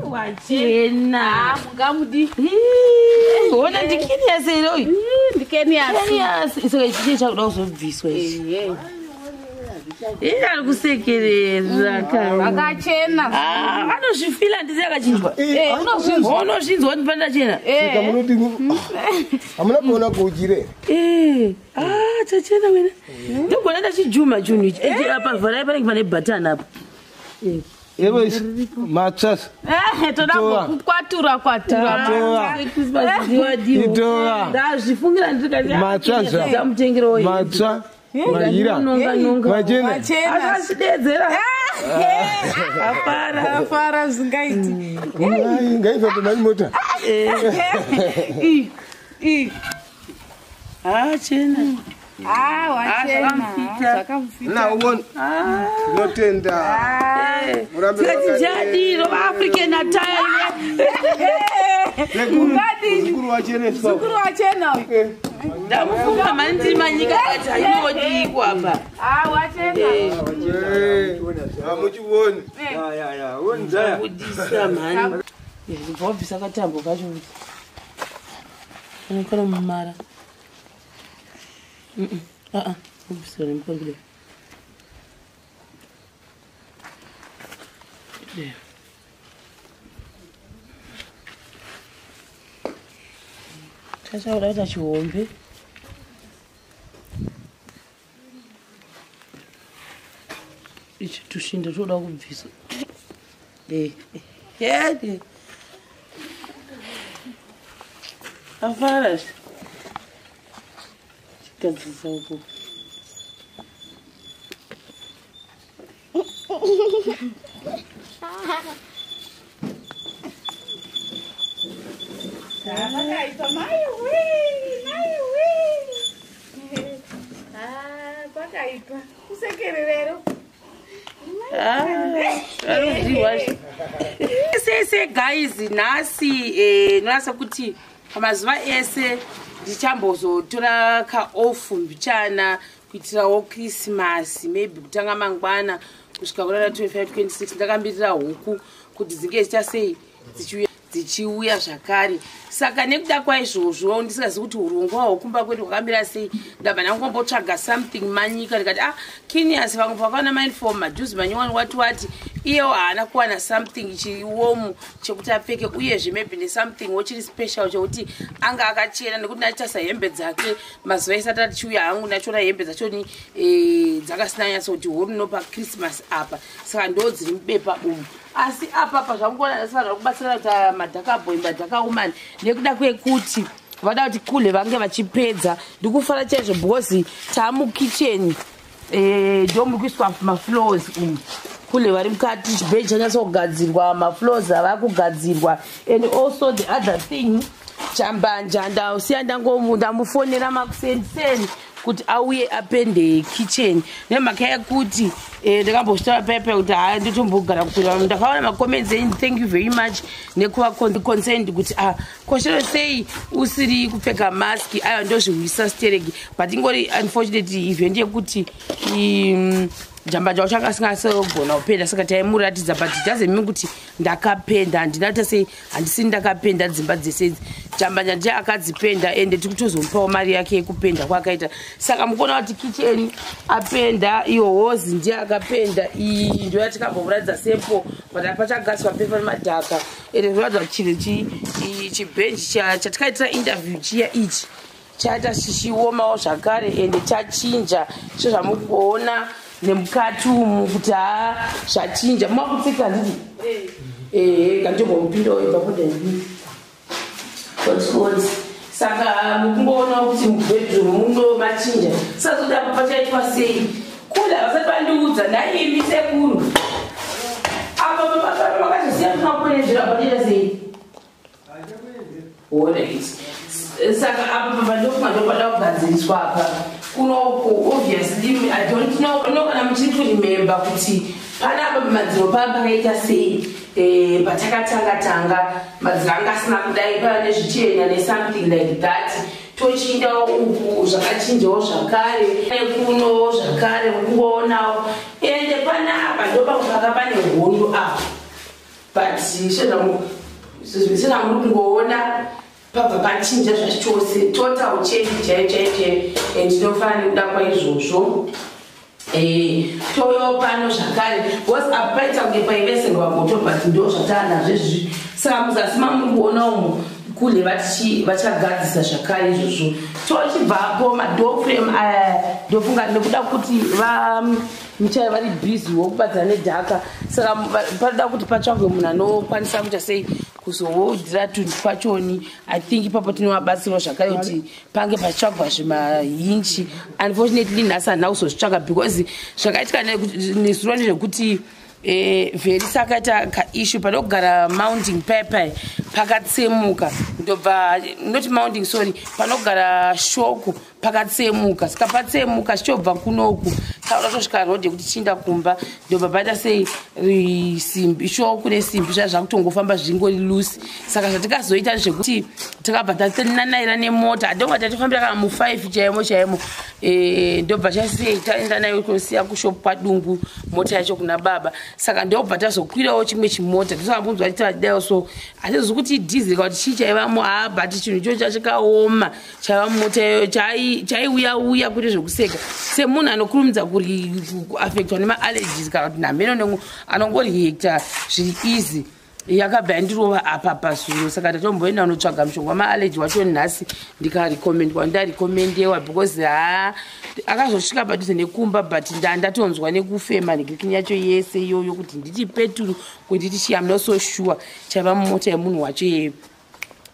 Wachena. Mungamudi. Ona, ndiKenias here uyu? NdiKenias. Kenias. Saka ichi chii chakuda kuzobviswa ichi? Ii, ari kusekerera ka. Akachena. Ah, anozvifila, ndisi akachinjwa. Unozvinzwa. Unozvinzwa kuti pandachena. Saka munoti hamuna kuona kuchire? Eh, ah, chachena wena. Ndogona ndachijuma chinhu ichi. Apa vharai, panenge pane bhatani apa. Evo matsva. Toda Tora. kukwatura kwatura. Tora. Christmas ndiwadiwo. Itora. Ndazvifungira ndikati Matsva zva. ndamutengerawo. Matsva maira. Nonga nonga. Machena. Wachena. Akazvidedzera. Afara. Afara zvingaiti. Ngaifambe mani mota. I, i. Ah, chena. Ah, wachena. Zvakamufita. Zvakamufita. Naubona. Tinotenda. Murambe Tikati wakati. jadi African attire. Mungadi. Muzukuru wacheneswa. Muzukuru wachena uyu. Ndamufunga mani ndiri manyika kati hainodikwa apa. Ah, wachena. Hamuchioni. Budisa mhani. Ndibva wabvisa katambo kacho kuti. Anokwana mumara. Ah ah, ubvisira nemukono kudai. Kudai. Chachakuda kuita chihombe. Ichi tushinda toda kubvisa. Eh. Eh. Afara. Chigadzirisa uko. Zvakaipa maiwe, maiwe. Ah, pakaipa. Kusekererero. Arikuziwa sese guys, nhasi ndinonasa kuti pamazuva ese ndichambozotora kaoff mbichana kuitirawo Christmas, maybe kutanga mangwana kusvika kuna 25 26. Ndakambirira huku kuti dzinge zicha sei, dzichiuya zvakare. Saka nekuda kwaizvozvo, ndisingazivi kuti urongwa hwokumba kwedu hwakamira sei, ndabva ndangombotsvaga something manyika. Ndikati, ah, Kinias, vamwe vakawana mauniform majuzi manyowani, wati wati, iyewo haana kuwana something chiri warm chekuti apfeke, uyezve maybe nesomething wo chiri special chekuti anga akachena, nekuti ndachitarisa hembe dzake mazuva esati atichiuya hangu, ndachiona hembe dzachoni dzakasina nyatso kuti horuno paChristmas apa. Saka ndo dziri mubepa umu. Asi apa pazvamukuona nhasi, vanhu vari kubatsira kuita madhakaboy, madhakawoman, nekuda kwekuti vada kuti kule vange vachipedza. Ndikufara chaizvo because taamukicheni, ndo muri kuiswa mafloors umu. Kule vari mukati, chibheji chanyatsogadzirwa, mafloors ava kugadzirwa. And also the other thing, Chambanja ndasiya ndamufonera makuseni kuti auye apende kitchen, nemhaka yekuti ndakambozvitaura paipai kuti haa, ndotombogara kupinda. Ndakaona macomments enyu, thank you very much nekuva concerned kuti, ah, koshero sei usiri kupfeka maski? Aiwa, ndozvihwisa stereki, but ingori unfortunate event yekuti Jambanja wacho anga asingasogona kupenda, saka taimuratidza, but it doesn't mean kuti ndakapenda. Handina kuita sei, handisini ndakapenda dzimba dzese idzi. Jambanja ndiye akadzipenda, ende tiri kutozomupawo mari yake yekupenda kwaakaita. Saka mukuona kuti kitchen apenda, iyo hozi ndiye akapenda. Iyi ndo yatikambomuratidza sample, but pachagadzirwa pepa nemadhaka. Ende zvinoratidza kuti chibhenji chatikaitira interview chiya ichi chaita chichiomawo zvakare, ende chachinja sezvamukuona nemukati umu kuti haa, zvachinja. Makupfeka, handiti? Ehe, kandimbomupindawo ipapo ndai. Saka mukungoona kuti mubedroom muno machinja. Sazoti apa pachaitwa sei, kula vasati vandiudza. Nhaimi sekuru, apa makazosiya musina apa toita sei? Alright, saka apa papa ndofunga ndopada kugadziriswa apa kunoku. Obviously I don't know no kana muchiri kuremember kuti panapa madziro paa pakaita sei. Patakatanga tanga madziro anga asina kudai, pava nezvichena nesomething like that. Tochiindawo uku, zvakachinjawo zvakare nekuno zvakare, mukungoonawo. Ende panapa ndopamwe paka pane hondo apa. But sezvamuri kungoona, pabva pachinja zvachose, total change chaiyo chaiyo chaiyo. And tinofanira nekuda kwaizvozvo. Touyawo pano zvakare, because apa paita kunge paiveserwa moto, but ndo zvataanazvo izvizvi. Saka muzasi mamuri kuona umo kule vachagadzisa zvakare izvozvo. Tochibvapo, madoor frame aya, ndofunga nekuda kuti vamuchai vari busy wokubatsira nedhaka, saka panoda kuti patsvagwe munhu anokwanisa kuita sei, kuzohodhira tunhu twachoni. I think ipapo tinovabatsirawo zvakare kuti pange pachitsvagwa zvimahinji. Unfortunately nhasi handina kuzozvitsvaga, because zvakaitika nezuro ndezvekuti Verisa akaita kaissue panogara mounting pepe, pakatsemuka. Ndobva not mounting, sorry, panogara shock pakatsemuka. Saka patsemuka, chichobva kunoku taura tosvika road yekuti chiinda kumba, ndobva paita sei, simbi, shock nesimbi zva zvakutongofamba zvingori loose. Saka zvatikazoita ndezvekuti takabva tatinanaira nemota, adonga tatifambira kana mu5 chaimo chaimo. Ndobva chasei, taenda nayo kunosiya kushop kwadungu mota yacho kuna baba. Saka ndobva tazokwirawo chimwe chimota, tisambunzwa chitadaiwo. So hatizi kuti dhizeri kana kuti chii chaivamo. Ha, but chinhu ichocho chachikaoma chaiva mumota iyoyo, chaiuya uya kuite zvekuseka. Semunhu anokurumidza kuaffectwa nemaallergies kana kuti nhameno anongoreacta zviri easy, yakabva yandirova apa pazuro. Saka ndatomboenda kunotsvaga mushonga wamaallergy wacho nhasi, ndikarecommendwa, ndarecommendewa, because ha, akazosvika padhuze nekumba, but ndatonzwa nekufema negirikini yacho yese iyoyo, kuti nditi peturu, kuti nditi chii, am not so sure chaiva mumota yemunhu wacho iyeyo.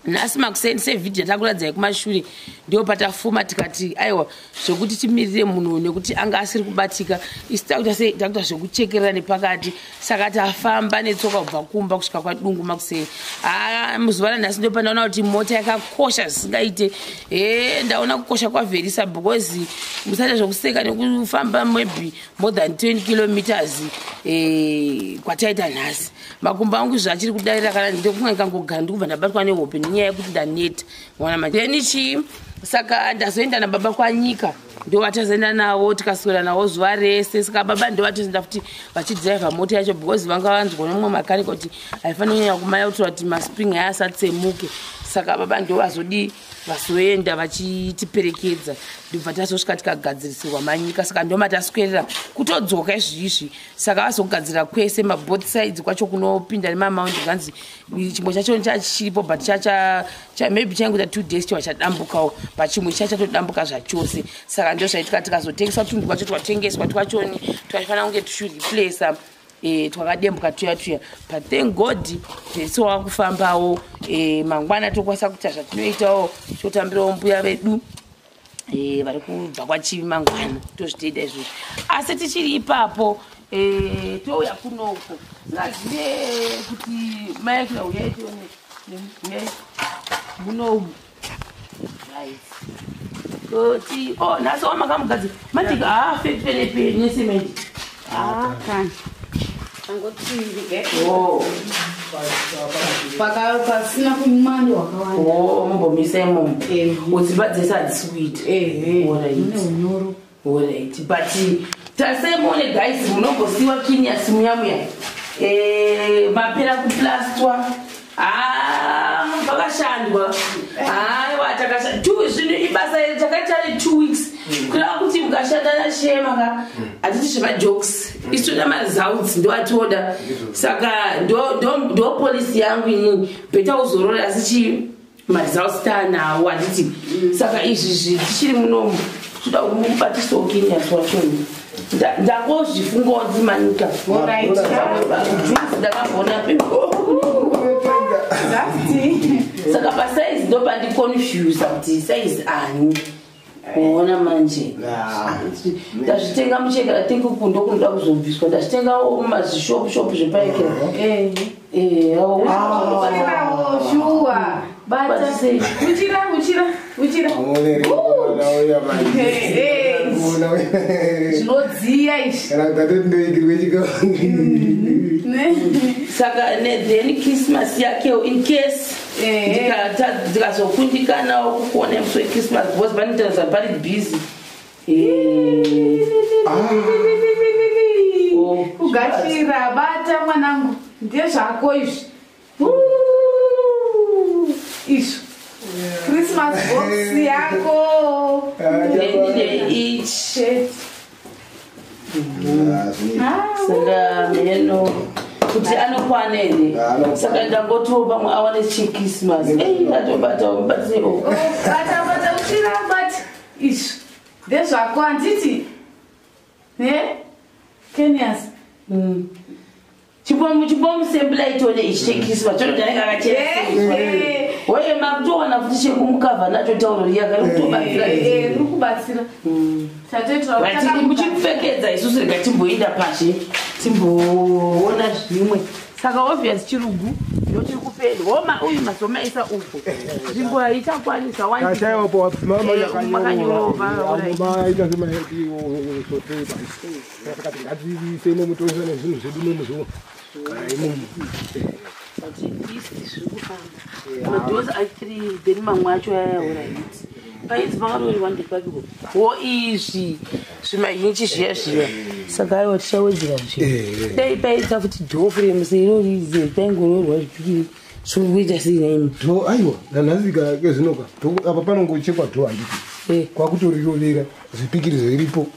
Nhasi makuseni, sevhidhiyo yatakuradzai kumashure, ndo patafuma tikati aiwa, zvekuti timirire munhu nekuti anga asiri kubatika, isu takuita sei, takuita zvekuchekerera nepakati. Saka tafamba netsoka kubva kumba kusvika kwadungu makuseni. Ha, muzuva ranhasi ndo pandaona kuti mota yakakosha zvisingaite. E, ndaona kukosha kwaVerisa, because musaita zvokuseka nekufamba maybe more than 20 kilometers kwataita nhasi. Makumbo angu zvachiri kudarira, kana ndokunga ndikangogara ndikubva ndabatwa nehope nenyaya yekuti ndaneta. Mwana manje, then chii, saka ndazoenda nababa kwanyika, ndo vatazoenda navo, tikaswera navo zuva rese. Saka baba ndo vatozoenda futi vachidhiraivha mota yacho, because vanga vanzwa nemumwe makanika kuti haifaniri kunyanya kumaya kuitira kuti maspring aya asatsemuke. Saka baba ndo vazodi vazoenda vachitiperekedza, ndobva tazosvika tikagadzirisirwa manyika. Saka ndo mataswerera kutodzoka izvizvi. Saka vazogadzira kwese maboth sides kwacho kunopinda nemamount, ganzi chimwe chacho chachiripo, but chacha maybe chaingoita 2 days chiva chadambukawo, but chimwe chachatodambuka zvachose. Saka ndo zvaitika, tikazotengesa tunhu twacho, twatengeswa twachoni twachifanira kunge tichireplaca twakadembuka tuya tuya. But thank God zvese wakufambawo. Mangwana tokwanisa kuita zvatinoitawo, totambirawo mbuya vedu vari kubva kwachivi mangwana, tozvitoita izvozvo. Asi tichiri ipapo, touya kunoko, singazive kuti maekira, uyai tione, uyai munomu. Right, toti oh, nhasi wamakamugadzira manje haafepenepe nesemendi. Kana angoti Oh. Pasina kumwando wakawanda. Oh, mumbomisa imomo. Udzimba dzese hadzisi kuita. Ehe. Alright. Mune unyoro. Alright, but tasemone guys, munombosiwa kinyasi muya muya. Mapera kuplastwa. Ah, pakashandwa. Aiwa, takashanda. Two zvinhu ibasa iri takaita re 2 weeks. Kureva kuti mukashanda nashema ka, hatiti zvemajokes. Isu toda maresults, ndo atoda. Saka ndo policy yangu inini. Better uzorora, asi chii, maresults taanawo, handiti? Saka izvi tichiri munomu, toda kumubatisawo kinyasi wachoni. Ndangozvifungawo ndimanika. Alright. Juzi ndakambona. Dusty. Saka pasaizi ndo pandiconfusa kuti saizi ani. Kuona manje ndazvitenga muchekera, think kundo kunoda kuzobviswa, ndazvitengawo mumazishop shop zvepaekera. Uchirawo shuwa. Bata. Batisei. Uchira, uchira, uchira. Hey, zvinodziya izvi. Kana kuti ndoikirwe chikafu. Ne? Saka then Christmas yakewo, in case ndikazokundikanawo kukuona musi wechristmas, because panoita pari busy. Oh, Kugashira, bata mwanangu. Ndezvako izvi. Izvi. Christmas box yako. Ichi. Saka mheno kuti anokwana here? Saka ndangotiwo pamwe awane chechristmas. Ei, atobata mubatsirewo. Bata bata uchira bata. Izvi. Ndezvako handiti? Ne? Kenyas. Chibomusembula itone ichi chechristmas. Chonoti anenge akachena. Waye makutowana futi chekumukavha nacho tauro riya kari kutobatsira. Riri kubatsira. Tatoitira muchipfekedza isusu rega timboenda pashe timboona zvimwe. Saka obvious chirugu ndochiri kupendwa. Woma uyu mazomaisa uko. Nzvimbo haichakwanisa Kashaiwapo mama makanyorova. Maita semasotoba. Takati ngatiise imomo toisa nezvinhu zvedu imomo zvo. Kana imomo. But at least zviri kufamba. Madoors a3 then mamwe acho ayaorit. Painzi pakaroorwa ndepapiko. Wo izvi zvimahinji zviya zviya. Saka aiwa tichawedzera zve. Dai paita futi door frame seirori paingoroorwa zvipikiri. Zviri kuita sei naimi? Dho aiwa nanhasi kezvinoka. Apa panongochekwa dho handiti. Kwakutorirovera zvipikiri zviripo.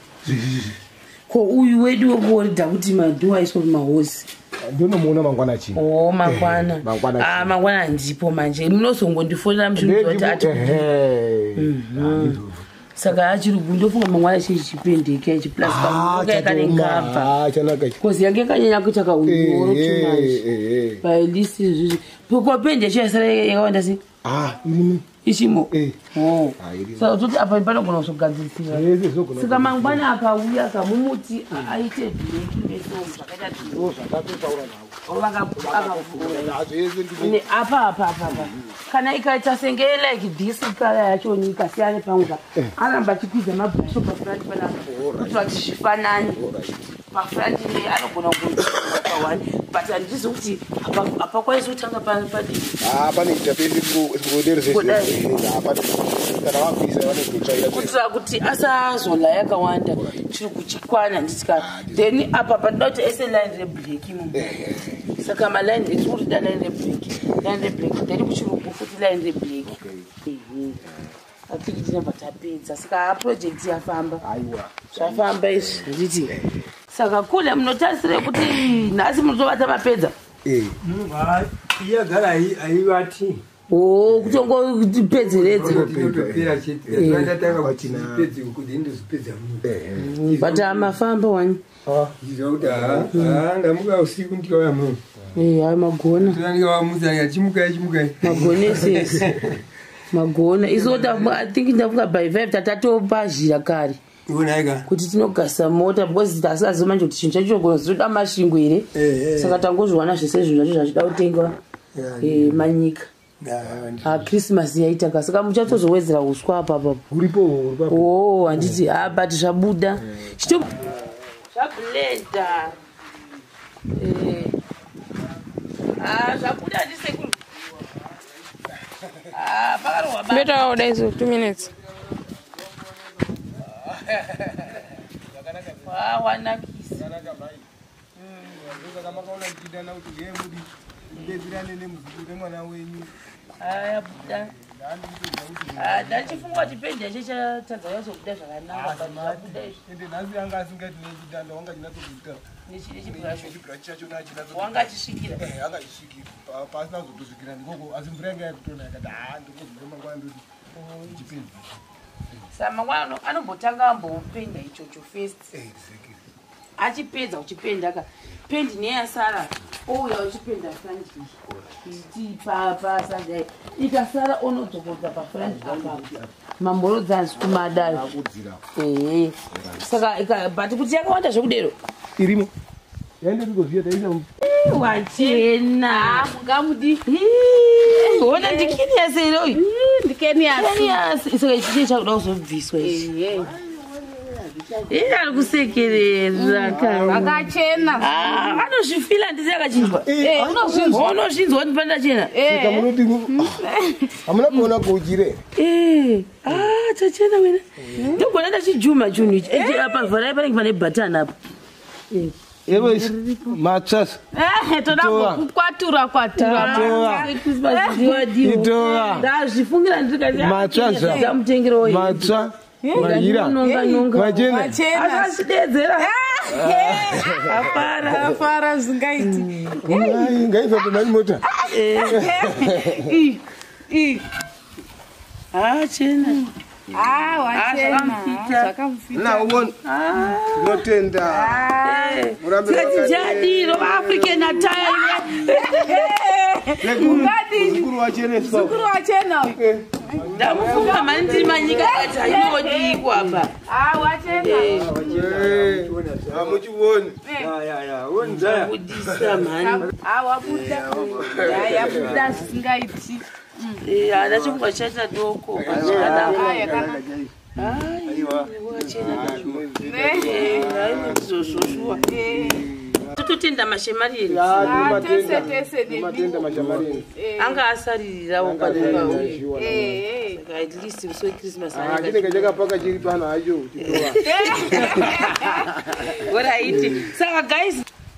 Ko uyu wedu wekuoridha kuti madhoo aiswa pamahosi. Ndonomuona mangwana chii? Oh, mangwana. Mangwana. Mangwana handipo manje. Munozongondifonera muchiudza kuti ati. Saka achiri ndofunga mangwana chii chipendeke chiplastikakanengabva. Chanaka ichi. Kozi yange yakanyanya kuita kaunyoro too much. But at least izvizvi. Ko pendi yacho yasara yakawanda sei? Irimo. Ichimo. Oh. Irimo. Saka toti apa panogona kuzogadzirisira. Zvese zvinogona. Saka mangwana akauya akamumuti aite bhireki mesomo zvakaita Ndizvo zvakatotaura navo. Akavhura. Zvese ndine. Ne apa apa apa apa. Kana ikaita senge like this kala yacho ikasiyana pamwe pa. Aramba achikwidza mabhurasho pafront panapa. Kuti vati zvifanane. Pafront ne anogona kuita one but handizi kuti hapakwanisi kutanga padii. Pane kuita pese ngodero zvese. Pane kana vakuisa vanototsvaira. Kuitira kuti asazola yakawanda chiri kuchikwana nditika. Then apa panoda kuti aise line reblack imomo. Saka maline tiri kurida line reblack. Line reblack then kuchirungu futi line reblack. I think tinobva tapedza. Saka project yafamba. Aiwa. Zvafamba izvi nditi. Saka kule munotarisire kuti nhasi munotovata mapedza. Iyagara haivati. Oh, kutongopedzeredza. Inotopera chete. Ndatanga kuti ndipedze kuti ndozopedza muno. But amafamba wani. Ndiziva kuti ndamuka usiku ndikauya muno. Hayi magona. Ndikavamutsa chimukai chimukai. Magona esesi. Magona. Isu I think ndafunga by 5 tatatopazhira kare. Kuti tinogasa mota because tasingazivi manje kuti chinhu chacho chogona zvoda masvingo here. Saka tangozviwana zvese zvinhu zvacho zvachida kutenga manyika. Christmas yaita ka. Saka muchatozowedzera uswa apa apapo. Uripo uripo. Oh, handiti but zvabuda. Chito zvablenda. Zvabuda handisekuru. Pakarohwa baba. Better order is 2 minutes. Wanakisa. Zvakanaka mai. Saka makaona ndichidana kuti ngeye mudi mudetserane nemuzukuru nemwana wenyu. Yabuda. Ndachifunga kuti pendi yacho chatadza yazobuda zvakanaka but zvabuda izvi. Ende nhasi anga asingati nechidanda wanga chinatsokuita. Nechibhurasho. Nechibhurasho chacho nachinatso. Wanga achisvikira. Anga achisvikira. Pasina kuzotosvikira ndikoko asi mvura yanga yakutona yakati ndikozobuda mangwana ndoti ndichipedza. Saka mangwana anombotanga ambopenda ichocho first. Exactly. Achipedza uchipenda ka. Pendi neyasara ouya uchipenda front iyi. Pasandai. Ikasara onodzokodza pafront apa. Mamborodza anzi kumadai. Saka but kuti yakawanda zvekudero. Irimo. Yaende ndikoziya taisa. Wachena. Mungamudi. Ona ndiKenias here uyu? NdiKenias. Kenias. Saka ichi chii chakuda kuzobviswa ichi? Iye ari kusekerera ka. Akachena. Anozvifila handisi akachinjwa. Unozvinzwa. Unozvinzwa kuti pandachena. Saka munoti hamuna kuona kuuchire. Chachena wena. Ndogona ndachijuma chinhu ichi. Apa vharai panenge pane bhatani apa. Matsva. Toda kukwatura kwatura. Tova. Itova. Ndazvifungira ndikati Matsva zva. ndamutengerawo Matsva. Maira. Machena. Chena. Asidedzera. Afara. Afara zvingaiti. Ai, ngaifambe mani mota. I. I. Ah, chena. Ah, wachena. Zvakamufita. Zvakamufita. Na uone. Tinotenda. Murambe Tikati wakati. jadi African attire. Mukuru wacheneswa. Mukuru wachena uyu. Ndamufunga mani ndiri manyika kati hainodikwa apa. Ah, wachena. Hamuchioni. Budisa mhani. Ah, wabuda. Ya, yabuda zvisingaiti. Eh, hana chingwa chaita doko. Ah, yakanaka. Wachena. Ne. Hainozvoshuwa. Tototenda mashemariyeni. Ah, tese tese nemi. Matenda mashamarini. Anga asaririrawo panonga Eh. Saka at least musi wechristmas Chinenge chakapaka chiri pano hacho chitova. Alright. Saka guys,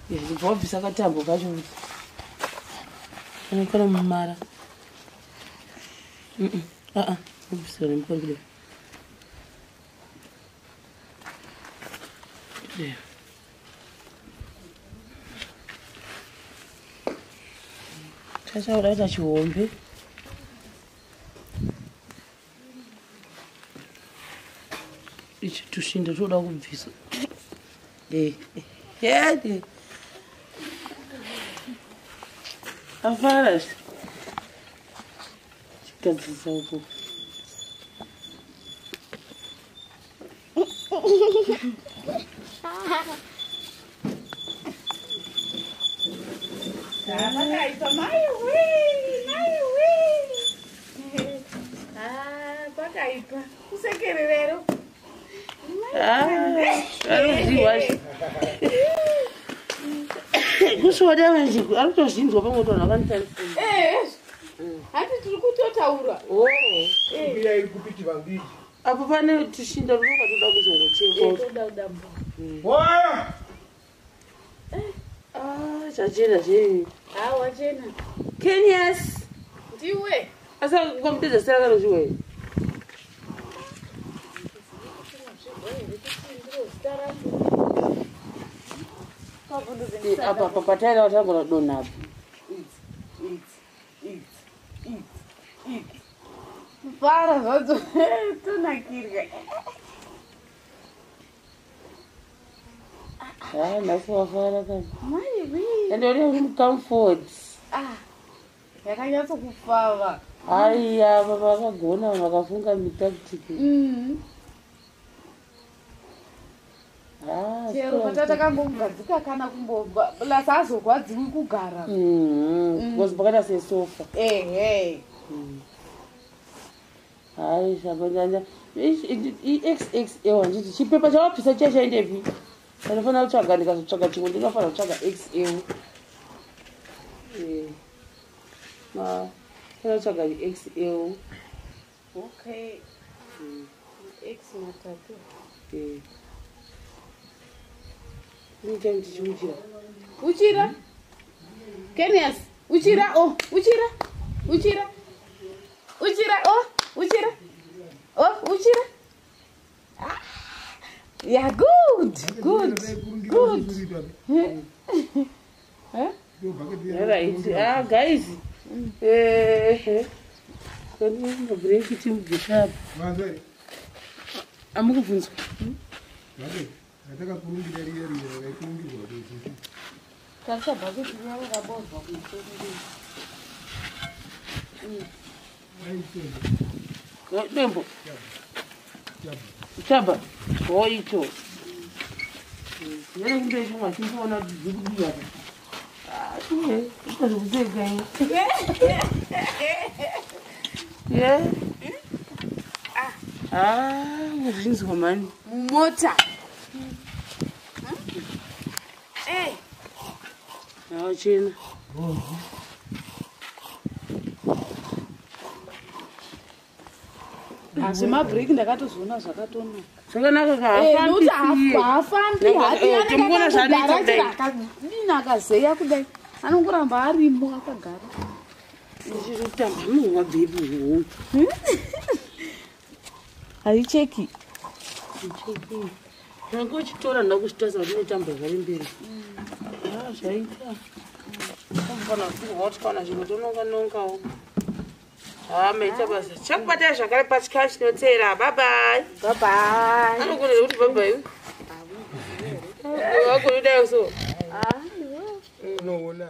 ndibva wabvisa katambo kacho kuti anokwana mumara. Aa, wabvisa nemukono kudai. Kudai. Chacha kuda kuita chihombe. Ichi tushinda toda kubvisa. Yedi. Afara. Chigadzirisa uko. Zvakaipa maiwe, maiwe. Ah, pakaipa. Kusekerera here. Arikuziwa. Kusvoda manje arikutozvinzwa pamwe kuti vanhu vakanitarisa. Eh, hati tiri kutotaura. Oh. Mbiya iri kupiti vangiji. Apo pane tushinda runoka toda kuzongochekwa. Toda kudambura. Waya! Ah, chachena zvei. Ah, wachena. Kenyas. Ndiwe. Asa kwamutedza sera kanozviwa here? Apa apa pataira watangona kudonha apa. Fara zvadzo tonakirwa. Ah, nhasi wafara kani. Maiwe. Ende uri mucomfort. Ah, yakanyatsokufava. Aiya, baba vakagona vanhu vakafunga mitactic. Ah, Chero patatakangomugadzika kana kumbobva plus azorwadziwi kugara. Because pakaita sesofa. Ehe. Hai, zvakanyanya. I-XXL handiti chipepa chawabvisa chiya chaendepi? Ndinofanira kutsvaga ndikazotsvaga chimwe ndinofanira kutsvaga XL. Eh. Ma, fanira kutsvaga XL. Okay. X matatu. Eh. Inoita kuti chiuchira. Uchira. Kenias, uchira oh, uchira. Uchira. Uchira oh, uchira. Oh, uchira. Ah. Yeah, good. Good. Good. Eh? Alright. Ah, guys. Eh. Kani mabreak timubvisa apa. Vanzari. Amukubvunzwa. Vake. Atakakurungira riya riya kaikurungirwa kuisisi. Tarisa bhaketi riya rakabovha kumusoro. Dembo. Chaba. Oh, icho. Yere kumbe chimwe chimboona kuti dziri kudiwa. Ah, chimwe. Ikazokuseka iwe. Yeah. Ah, muzvinzwa mani. Mumota. Eh. Ah, chena. Zvemabhireki ndakatozviona zvakatonaka. Zvakanaka ka. Nokuti Haafambi. haafambi. Nanga- tomuona zvaanoita kudai. Akadini akazeya kudai, anongoramba arimo akagara. Kutamba munhu wabvepi uwowo? Haicheki. Nanga uchitora ndakuchitarisa kuti unotamba zvari mberi. Ah, zvaita kana kuhotwana zvimwe tononga nongawo. Ha, maita basa. Chakubatai zvakare pachikamu chinoteera. Babai. Babai. Anogona kuti babai akoni kudai so. Unoona.